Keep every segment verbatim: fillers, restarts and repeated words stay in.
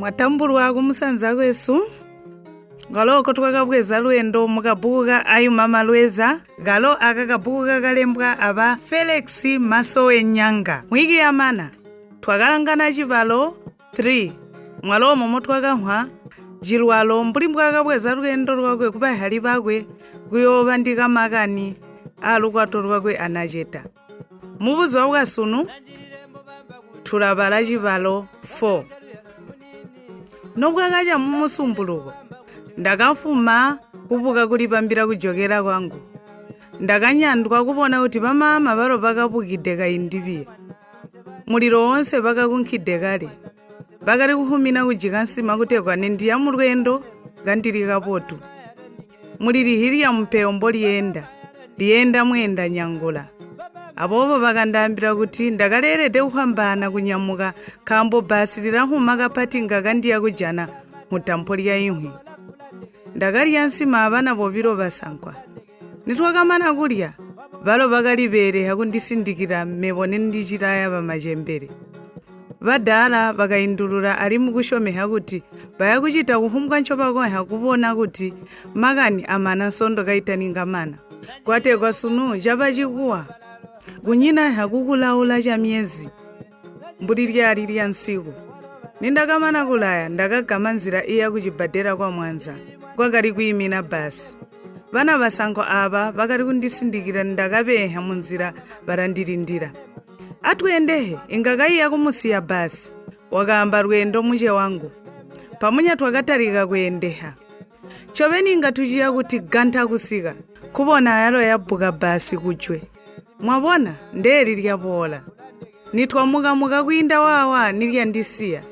Mwatambulwa ku musanza kwesu. Galo ko twakabweza lwendo mu kabuku ka Ayu Mama Lweza, galo aka kabuku kakalembwa aba Felix Masowe Nyanga. Mwiki ya mana, twakalangana chivalo three. Mwalomo mo twakankhwa chilwalo mbuli mbwakabweza lwendo lwakwe kupa hali bakwe kuyoŵa ndi kamakani a lukwato lwakwe anacheta. Mu buzwa bwa sunu, thulabala chibalo four. Nokwa kacha mu musumbuluko, ndakafuma kupuka kulipambira kujokera kwangu. Ndakanyandwa kubona kuti ŵamama ŵalo ŵakapukide kayi ndiŵiye. Muliro wonse ŵakakunkhide kale. Ŵakali kuhumina kujika nsima kutegwa nindi ya mulwendo nga ndili kapotu. Muli lihiri lya mpeyo mbo liyenda, liyenda mwenda nyangula. Apopo ŵakandambira kuti ndakalerede kuhambana kunyamuka kambo basi lirahuma kapati ngaka ndiya kujana mu tampo lya inkhwi. Ndakalya nsima ŵana bobilo ŵasankwa. Nitwakamana kulya, ŵalo ŵakali ŵere hakundisindikira mmepo nindi chilaya ŵamachembere. Ŵadala ŵakayindulula ali mukushomeha kuti ŵayakuchita kuhumbwa nchopakonya kuwona kuti makani amana nsondo kayitaninga mana. Kwategwa sunu chapa chikuwa, kunyina hakukulaula cha myezi, mbuli lyali lya nsiku. Nindakamana kulaya, ndakagama nzira iya kuchibadera kwa mwanza, kwakali kuyimina basi. Ŵana ŵasankho aŵa ŵakali kundisindikira ndakaŵenha mu nzira ŵarandilindira. Atwendehe, ingakayiya kumusiya basi, wakayamba lwendo muche wangu. Pamunya twakatarika kuyendeha. Choŵeni ingatuchiya kuti gantha kusika, kuwona yalo yabuka basi kuchwe. Mwawona, ndeli lyapora. Nitwamukamuka kwinda wawa nilya ndisiya.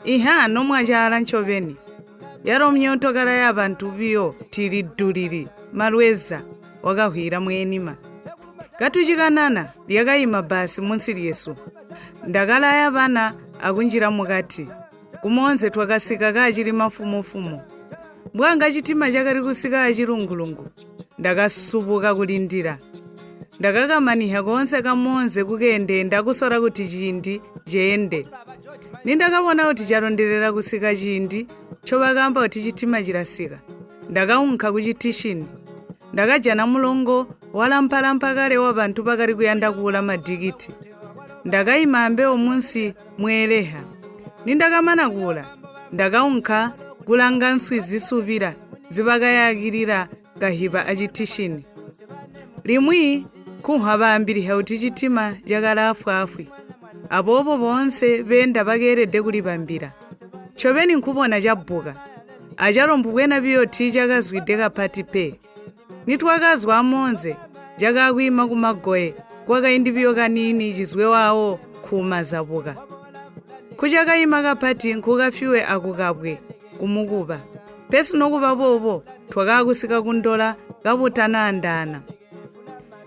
Inha nomwa chara nchoŵeni. Yaro mnyotokara ya ŵanthu ŵiyo tili duliri, malweza, wakahwira mwenima. Katuchikanana, lyakayima basi munsi lyesu. Ndakalaya ŵana akunjira mukati. Kumonze twakasika kachili mafumufumu. Mbwanga chitima chakali kusika chilungulungu. Ndakasupuka kulindira. Ndakakamaniha konse kamonze kukende ndakusora kuti chindi chende. Nindakawona kuti charonderera kusika chindi, choŵakamba kuti chitima chirasika. Ndakawunka ku chitishini. Ndakaja na mlongo walamphalampa kale wa ŵanthu pakali kuyanda kuwula madikiti. Ndakayima mbewo munsi mwereha. Nindakamana kula, ndakawunka kulanga nswi zisuŵira ziŵakayakirira kahiŵa achitishini. Limwi kuhwa ŵambiriha kuti chitima chakalafwafwi. Apopo bonse ŵenda ŵakerede kulipambira. Choŵeni nkhuwona chabuka. Achalo mbubwena ŵiyo tichakazwide kapati pe. Nitwakazwa amonze, jakakwima ku magoye, kwakayi ndi ŵiyo kanini chizwe wawo khuma zabuka. Kuchakayima kapati nkhukafyuwe akukabwe kumukupa. Pesi nokupa bobo, twakakusika ku ndola kabutanandana.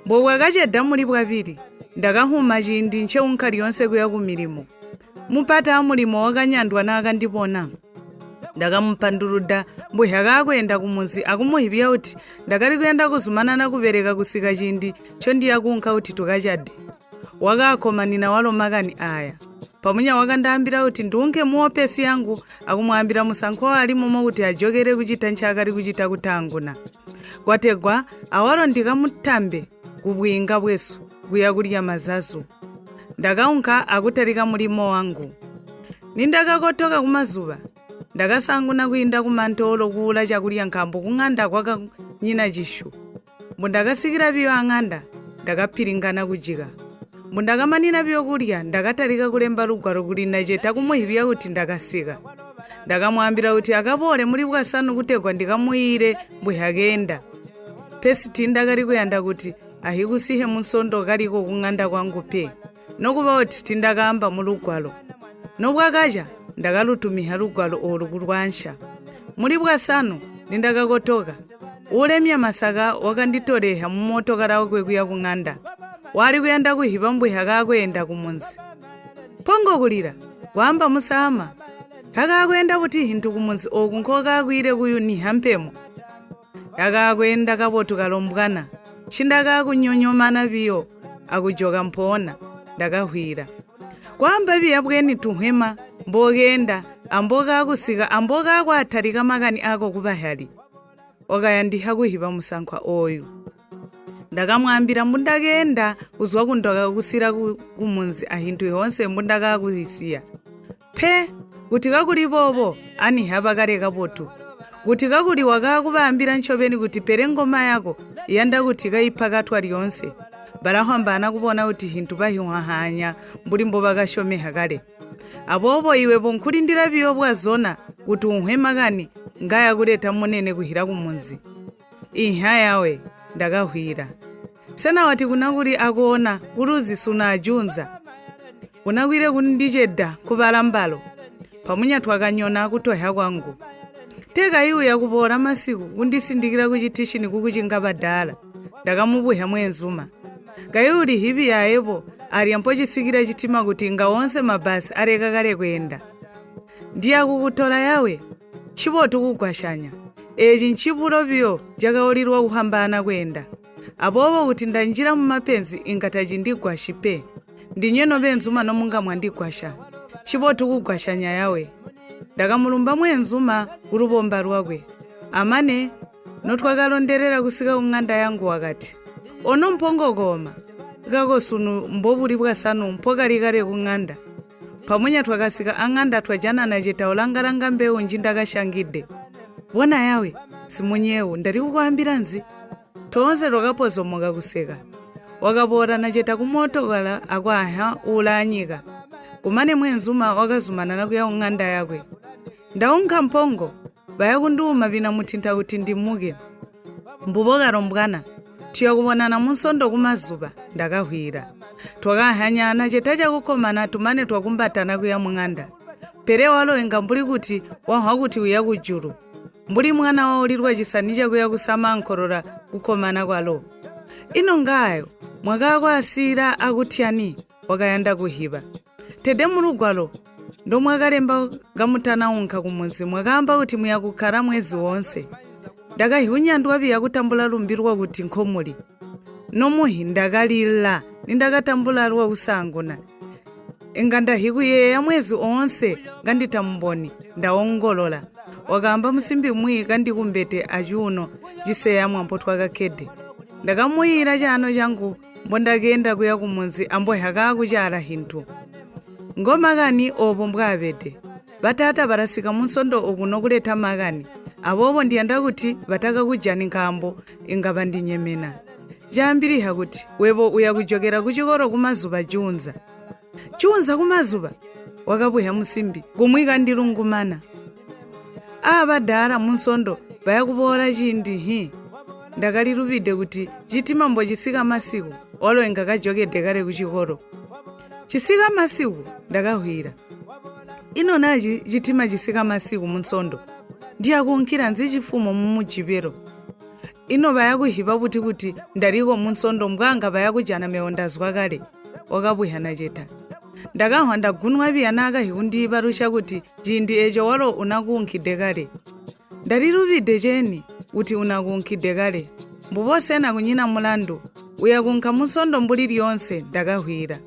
Mbobwa kacheda muli bwabiri, ndakahuma chindi ncheunka lyonse kuya ku milimo. Mupata wa mulimo wakanyandwa na akandipona. Ndakamupandurudda mbwe hakakwenda ku munzi akumuhivya kuti ndakali kuyenda kuzumana na kuŵereka kusika chindi cho ndiyakunka kuti tukachade. Wakakomanina walo makani aya. Pamunya wakandambira kuti ndunke muwopesi yangu akumwambira musankho wa alimomo kuti ajokere kuchita nchakali kuchita kutanguna. Kwategwa awalo ndikamutambe kubwinga bwesu kuya kulya mazazu. Ndakaunka akutarika mulimo wangu. Nindakakotoka kumazuŵa, ndakasanguna kuyinda ku mantolo kuwula chakurya nkhambo ku ng'anda kwaka nyina chishu. Mbo ndakasikira ŵiyo ang'anda, ndakaphiringana kujika. Mbo ndakamanira ŵiyo kurya, ndakatarika kulemba lugwaro kuli nacheta kumuhivya kuti ndakasika. Ndakamwambira kuti akapore muli bwasanu kutegwa ndikamuyire mbwe hakenda. Pesi tindakali kuyanda kuti ahikusihe mu nsondo kaliko ku ng'anda kwangu pe, nokuŵa kuti tindakamba mu lugwalo. Nopwakacha, ndakalutumiha lugwalo ulu kulwansha. Muli bwasanu, nindakakotoka. Ulemya masaka wakanditoreha mu motokara wakwe kuya ku ng'anda. Wali kuyanda kuhipa mbwe hakakwenda ku munzi. Pongo kulira, kwamba musama. Hakakwenda kuti hintu ku munzi oku nkhokakwire kuyu ni hampemo. Ndakakwenda kabotu kalombwana, chindakakunyonyomana viyo, akujoka mphona, ndakahwira. Kwamba viyabweni tunhema, mbogenda, Ambo ghakusika, ambo ghakwatarika makani ako kuŵa hali. Wakayandiha kuhiŵa musankhwa oyu. Ndakamwambira mbu ndakenda kuzwa kundoka kusira ku, ku munzi ahinthu yonse mbu ndakakuhisiya. Phe, kuti kakuli bobo, ani hapa kale kapotu. Kuti kakuli wakakuŵambira nchobeni kuti pere ngoma yako yanda kuti kayiphakatwa lyonse. Barahwamba anakubona kuti hinthu pahiwahanya mbuli mbo ŵakashomeha kale. Apopo iwe ponkhulindira viyo bwa zona kuti unhwe makani ngaya kuleta munene kuhira ku munzi. Inha yawe, ndakahwira. Sena wati kunakuli akuwona uluzi suna ajunza. Unakwire kundicheda kuŵala mbalo. Pamunya twakanyona kutohya kwangu. Teka iwe yakuŵora masiku kundisindikira ku chitishini kukuchinga padala. Ndakamupuhya mwenzuma. Kayuli hivi yayepo alya mpochisikira chitima kuti nga wonse mabasi aleka kale kwenda. Ndiyakukutora yawe, chipo tukugwashanya. Echi nchipulo vyo jakawulirwa kuhambana kwenda. Apopo kuti ndanjira mu mapenzi ingataji ndigwashi pe. Ndinyeno benzuma no munga mwandigwasha. Chipo tukugwashanya yawe. Ndakamulumba mwenzuma ulubomba lwakwe. Amane, no twakaronderera kusika ku ng'anda yangu wakati, ono mphongokoma, kako sunu mbobuli bwasanu mpokali kale ku ng'anda. Pamunya twakasika ang'anda twajana na cheta ulangalanga mbewu njindakashangide. Bona yawe, simunyewu, ndali kukwambira nzi? Tose twakapozomoka kuseka. Wakaŵora na cheta ku moto kala akwahya ulanyika. Kumane mwenzuma wakazumana na kuya ku ng'anda yakwe. Ndawunkha mphongo, ŵayakunduma ŵina muthintha kuti ndimuke. Mbubo karombwana, tiyakuwonana mu nsondo ku mazuŵa, ndakahwira. Twakahanyana cheta chakukomana tumane twakumbatana kuya mu ng'anda. Pere walo inga mbuli kuti wahwa kuti uya ku juru. Mbuli mwana waulirwa chisani chakuya kusama nkhorora kukomana kwalo. Ino ngayo, mwakakwa asira akuthyani? Wakayanda kuhiŵa. Tede mu lugwalo, ndo mwakalemba kamutana unkha ku munzi mwakamba kuti muyakukhara mwezi wonse. Ndakahiunya ndwaŵi yakutambula lumbirwa kuti nkhomuli. Nomuhi ndakalira, nindakatambula lwa usanguna. Inga ndahikuyeya mwezi onse, ngandita mboni, ndawongolola. Wakamba musimbi mwi kandikumbete achuno, chiseya mwambo twakakhede. Ndakamuyira chano changu, mbo ndakenda kuya ku munzi ambo hakaku chara hinthu. Ngo makani opo mbwaŵede. Ŵatata ŵarasika mu nsondo uku no kuleta makani. Awowo ndiyanda kuti ŵatakakujani nkambo inga ŵandinyemena. Chambiriha kuti, wewo uya kujokera ku chikoro ku mazuŵa junza. Chunza ku mazuŵa, wakapuhya musimbi, kumwika ndi lungumana. Aŵa ŵadala mu nsondo ŵayakuŵora chindi hi? Ndakali luŵide kuti chitima mbo chisika masiku, olo ingakajokede kale ku chikoro. Chisika masiku, ndakahwira. Ino nachi chitima chisika masiku mu nsondo, ndiyakunkhira nzi chifumo mu mujipero? Ino ŵayakuhiŵa kuti kuti ndaliko mu nsondo mbwanga ŵayakujana mewo ndazwa kale, wakabwihana cheta. Ndakahwa ndagunwa ŵiyanaka hikundiyiparusha kuti chindi echo walo unakunkhide kale. Ndali luŵide cheni kuti unakunkhide kale, mbuwose na kunyina mrandu, uyakunkha mu nsondo mbuli lyonse ndakahwira.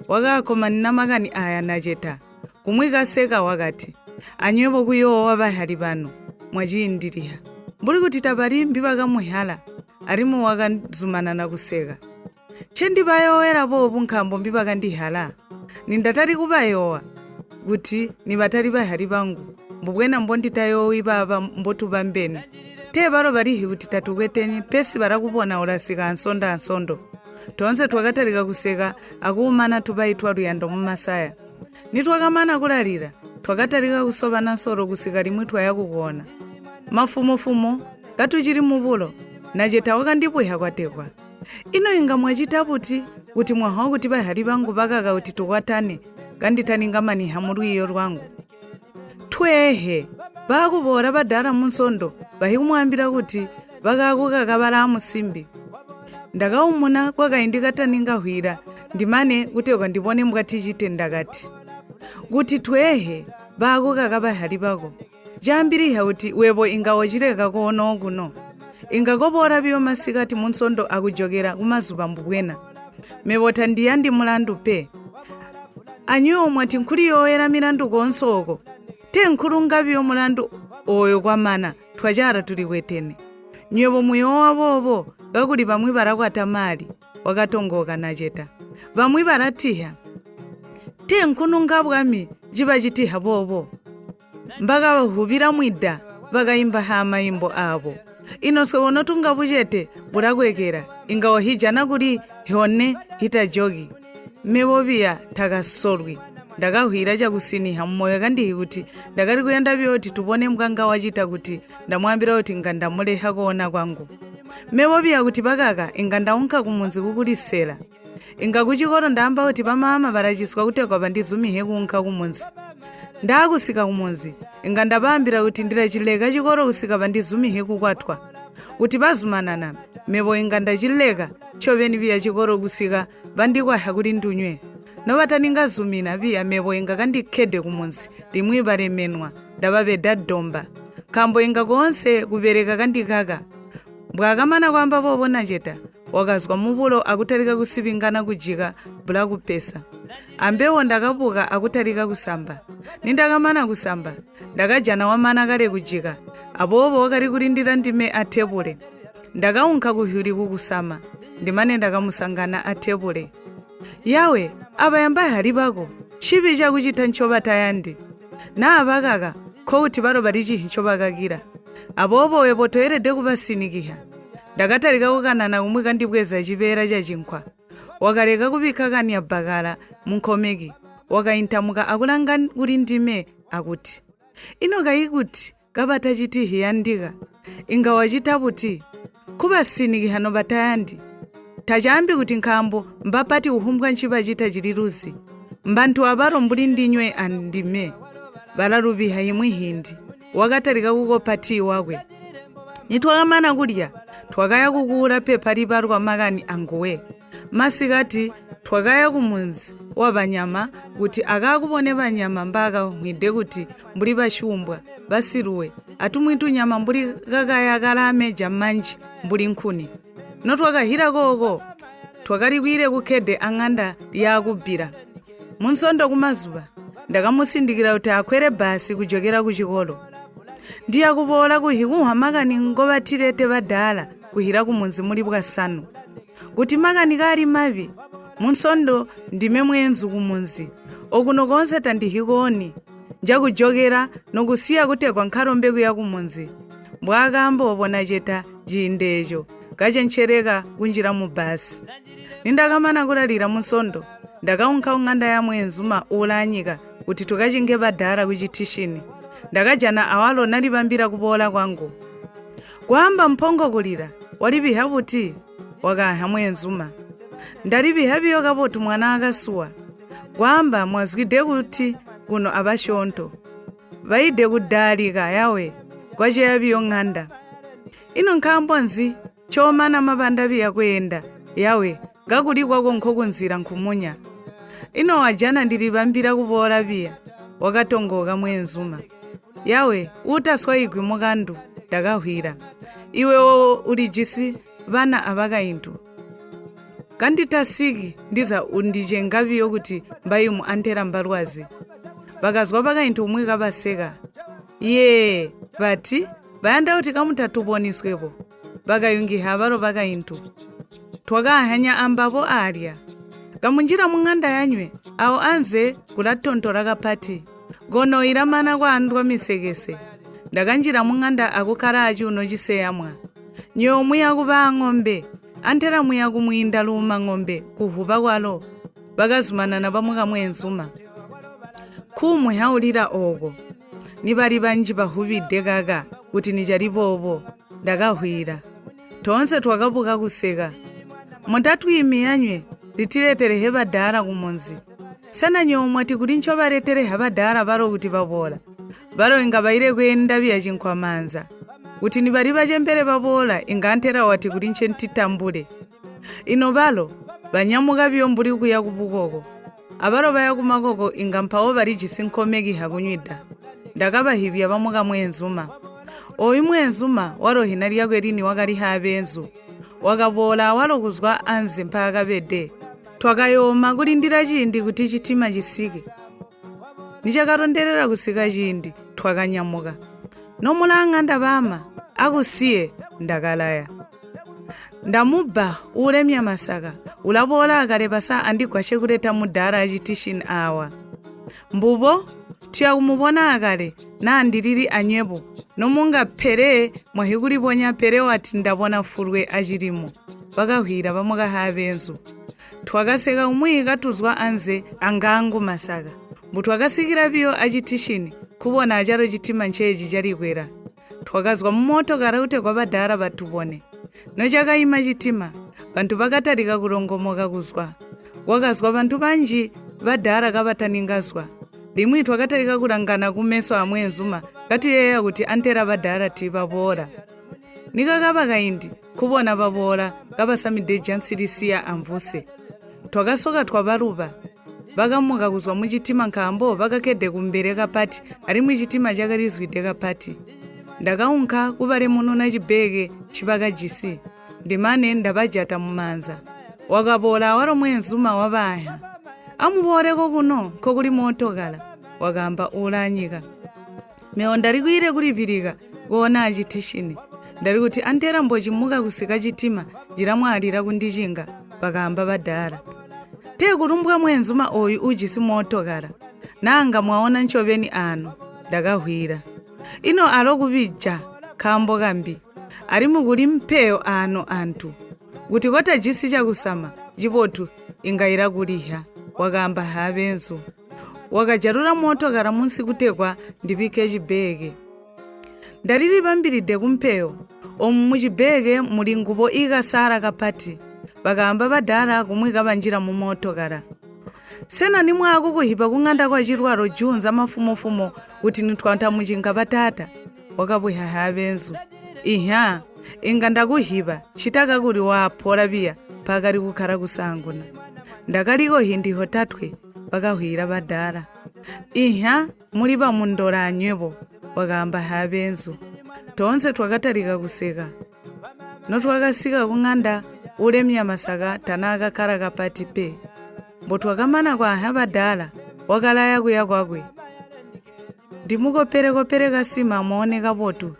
Wakakomani na makani aya na cheta. Kumwika seka wakati, anywepo kuyowa ŵahali ŵanu, mwachindiliha. Mbuli kuti tapali mbiŵakamuhala, alimo wakazumana na kuseka. Che ndiŵayowera popo nkhambo mbiŵakandihala. Nindatali kuŵayowa kuti ni ŵatali ŵahali ŵangu, mbubwena mbo nditayowi ŵaŵa mbotu ŵambeni. Te ŵalo ŵalihi kuti tatukweteni pesi ŵalakupona ulasika ansondo ansondo. Tonse twakatalika kuseka akuwumana tuŵayi twa luyando mu masaya. Nitwakamana kulalira, twakatalika kusoŵa na nsoro kusika limwe twaya kugona. Mafumufumu, katuchili mubulo, na cheta wakandipwihya kwatekwa. Ino inga mwachita kuti, kuti mwahawa kuti ŵahali ŵangu ŵakaka kuti tukwatane, kanditani ngamaniha mu lwiyo lwangu. Twehe, ŵakuŵora ŵadala mu nsondo, ŵahikumwambira kuti ŵakakukaka ŵala musimbi. Ndakawumuna kwakayi ndikataninga hwira, ndimane kutegwa ndipone mbwati chite ndakati. Kuti twehe, ŵakukaka ŵahali ŵako. Jambiriha kuti wepo inga wachireka kono kuno. Ingakopora vyo masikati mu nsondo akujokera ku mazuŵa mbubwena. Mepo tandiyandi mulandu pe. Anyuwo mwati nkhuliyowoyera mirandu konse uko. Te nkhurungaŵi yo mrandu oyo kwamana, twachara tuli wetene. Nywewo muyowa wowo, gakuli pamwiŵara kwa tamali, wakatongoka nacheta. Pamwiŵara tiha. Te nkhununga bwami jiŵa chitiha bobo. Mbakaŵahuŵira mwida, ŵakayimba ha mayimbo awo. Ino swe wono tunga buchete burakwekera, inga wahijana kuli hone hitajoki. Mewo ŵiya takasorwi. Ndakahwira chakusiniha mu moyo kandihi kuti ndakali kuyenda vyoti tupone mkanga wachita kuti ndamwambira kuti nga ndamuleha kuwona kwangu. Mewo ŵiya kuti pakaka inga ndawunka kumunzi kukulisera. Inga ku chikoro ndamba kuti ŵamama ŵarachiswa kutekwa ŵandizumihe kunka ku munzi. Ndakusika ku munzi, inga ndapambira kuti ndira chileka chikoro kusika ŵandizumihe kukwatwa. Kuti ŵazumanana, mepo inga ndachileka, choŵeni ŵiya chikoro kusika ŵandikwahya kuli ndunywe. No ŵataninga zumina ŵiya mepo inga kandikhede ku munzi, limwi ŵalemenwa, ndaŵaŵeda domba. Kambo inga konse kuŵereka kandikaka. Mbwakamana kwamba popo nacheta, wakazgwa mupulo akutarika kusiŵingana kujika bula kupesa. Ambewo ndakapuka akutarika kusamba. Nindakamana kusamba, ndakajana wamana kale kujika, apopo wakali kulindira ndime athebule. Ndakawunka kuhyuli kukusama, ndimane ndakamusangana athebule. Yawe, apa yambayi hali pako, chiŵi chakuchita nchoŵa tayandi. Na ŵakaka, kho kuti ŵaro ŵali chihi nchoŵakakira. Apopo wepo toyerede kuŵasinikiha. Ndakatarika kukanana kumwe kandibweza chiŵera cha chinkhwa. Wakareka kuŵika kanya bakala mu nkhomeki, wakayintamuka akulanga kuli ndime akuti, ino kayi kuti kaŵa tachitihi yandika, inga wachita kuti, kuŵasinikiha no ŵatayandi. Tachambi kuti nkhambo mbapati uhumbwa nchiŵa chita chili luzi. Mbanthu aŵaro mbuli ndinywe andime, ŵalaluŵiha imwe hindi, wakatarika kukopa ti wakwe. Nitwakamana kurya, twakaya kukuwura pepa liŵarwa makani anguwe. Masikati twakaya ku munzi wa ŵanyama kuti akakubone ŵanyama mbaka nkhwide kuti mbuli ŵachumbwa, ŵasiruwe, atumwi tunyama mbuli kakaya karame ja manji mbuli nkhuni. No twakahira koko, twakalikwire kukhede ang'anda ya kubira. Mu nsondo kumazuŵa, ndakamusindikira kuti akwere basi kujokera ku chikolo. Ndiyakuŵola kuhikuhwa makani ngoŵatirete ŵadala kuhira ku munzi muli bwasanu. Kuti makani kali maŵi, mu nsondo ndime mwenzu ku munzi, okuno konse tandihikoni, njakujokera no kusiya kutekwa nkharombe kuya ku munzi. Mbwakambo ponacheta chindecho, kachenchereka kunjira mu basi. Nindakamana kulalira mu nsondo, ndakawunka ku ng'anda ya mwenzuma ulanyika kuti tukachinge ŵadala ku chithishini. Ndakajana awalo nalipambira kuŵola kwangu. Kwamba mphongo kulira, waliŵiha kuti? Wakayankha mwenzuma. Ndaliŵiha viyo kapotu mwana akasuwa. Kwamba mwazgwide kuti kuno aŵa shonto. Ŵayide ku dali ka yawe, kwacheya viyo ng'anda. Ino nkhambo nzi, chomana mapanda viya kwenda, yawe, gakulikwako nkho kunzira nkhumunya. Ino wajana ndilipambira kuŵola viya, wakatongoka mwenzuma. Yawe, utaswa igwi mukandu, ndakahwira. Iwe wowo uli jisi ŵana aŵa kaintu. Kanditasiki ndiza undije ngaŵiyo kuti mbayimu anthera mbalwazi. Ŵakazgwa ŵakaintu umwe kaŵaseka. Yee, ŵati, ŵayanda kuti kamutatuponiswepo. Ŵakayungiha ŵaro ŵakaintu. Twakahanya ambapo alya. Kamunjira mu ng'anda yanywe, awo anze kulatontora kapati. Gono ilamana kwandwa misekese. Ndakanjira mu ng'anda akukara achuno chiseyamwa. Nyo muya kuŵa ng'ombe, anthera muya kumwinda luma ng'ombe kuhupa kwalo. Ŵakazumanana pamoka mwenzuma. Khumu nhaulira oko. Ni ŵali ŵanji ŵahuŵide kaka kuti ni chalipopo. Ndakahwira. Tonse twakapuka kuseka. Mutatwimi yanywe, litileterehe ŵadala ku munzi. Sana nyo mwati kuti ncho ŵaletereha ŵadala ŵaro kuti ŵaŵola. Ŵaro inga ŵayire kwenda vya chinkhwamanza. Kuti ni ŵali ŵachembere ŵaŵola inga nthera wati kuti nche ntitambule. Ino ŵalo, ŵanyamuka vyo mbuli kuya ku bukoko. Aŵalo ŵaya ku makoko inga mphawo ŵalijisi nkhomeki ha kunywida. Ndakaŵahivya ŵamoka mwenzuma. Oyu mwenzuma waro hina lyakwe lini wakali ha ŵenzu. Wakaŵola waro kuzwa anzi mpaka ŵede. Twakayoma kulindira chindi kuti chitima chisike. Nichakaronderera kusika chindi, Twakanyamuka. Nomulanga ndabama, akusiye ndakalaya. Ndamuba ulemya masaka, ulapora akale pasa andigwashe kuleta mudara achitishini awa. Mbubo, tuyakumubona akale, na ndiliri anyebo, nomunga phere mwahikuliponya phere wati ndabona furwe achilimo. Pakahwira pamoka ha ŵenzu. Twakaseka umwe katuzwa anze angangu masaka. Mbu twakasikira piyo achitishini, kubona charo chitima nchechi chalikwera. Twakazwa mu moto karaute kwa ŵadara ŵatubone. No chakayima chitima, ŵanthu ŵakatarika kurongomoka kuzwa. Wakazwa ŵanthu ŵanji ŵadara kaŵataningazwa. Limwe twakatarika kulangana ku meso amwe nzuma, katuyeya kuti antera ŵadara ti ŵaŵora. Nikakaŵa kaindi, kubona ŵaŵora kaŵasamide jansirisiya amvuse. Twakasoka twa ŵaruŵa. Ŵakamuka kuzwa mu chitima nkhambo ŵakakede kumbere kapati, alimwe chitima chakalizwide kapati. Ndakawunka kuŵalemununa chibeke chiŵakajisi, ndimane ndaŵajata mu manza. Wakaŵola waro mwenzuma waŵaha. Amuŵoreko kuno nkhokuli moto kala, wakamba ulanyika. Mewo ndalikwire kulivirika kuwona achitishini. Ndali kuti antera mbochimuka kusika chitima, jiramwalira kundichinga, pakamba ŵadala. Te kurumbwa mwenzuma uyu ujisi moto kara, nanga mwawona nchoveni ano, ndakahwira. Ino alo kuŵija khambo kambi, ali mukuli mpeyo ano anthu, kuti kota jisi chakusama, jipotu ingayira kulihya, wakamba ha ŵenzu. Wakajarura moto kara munsi kutekwa ndiŵike chibeke. Ndaliri pambiride ku mpeyo, umu mu chibeke muli ngupo ikasara kapati, ŵakamba ŵadala kumwe kaŵanjira mu moto kara. Sena nimwe akukuhipa kung'anda kwa chirwaro junza mafumofumo kuti nitwanta muchinga ŵatata? Wakapwehya ha ŵenzu. Ihya, inga ndakuhipa, chitaka kuli waphora ŵiya pakali kukhara kusanguna. Ndakaliko hindiho tatwe, pakahwira ŵadala. Ihya, muli ŵamundora anywepo, wakamba ha ŵenzu. Tonse twakatarika kuseka. No twakasika ku ng'anda, ulemya masaka tanaka kara kapati pe. Mbo twakamana kwaha ŵadala, wakalaya kuya kwakwe. Ndimukopere-kopere kasima muwonekapotu.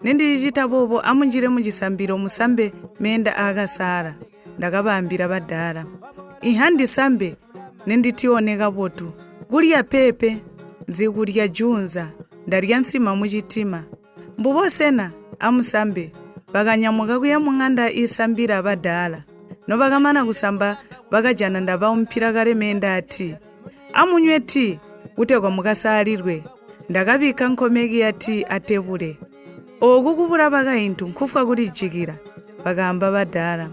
Nendichita bobo amunjire mu chisambiro musambe menda akasara. Ndakaŵambira ŵadala. Iha ndisambe, nenditiwonekapotu. Kulya pepe, nzikulya junza, ndarya nsima mu chitima. Mbuposena, amusambe, ŵakanyamuka kuya mu ng'anda isambira ŵadala. No ŵakamana kusamba, ŵakajana ndaŵaumpira kale menda ati, amunywe ti, kutekwa mukasalirwe. Ndakaŵika nkhomeki ya ti atebule. Oku kubula ŵakayinthu nkhufwa kulijikira, ŵakamba ŵadala.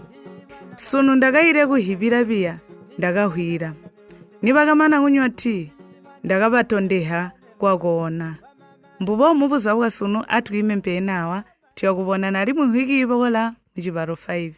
Sunu ndakayire kuhiŵira ŵiya, ndakahwira. Ni ŵakamana kunywa ti, ndakaŵatondeha kwakona. Mbupo mupuza wa sunu atwime mpenawa, tiyakuwonana limwe hwiki ipola mu chibalo five.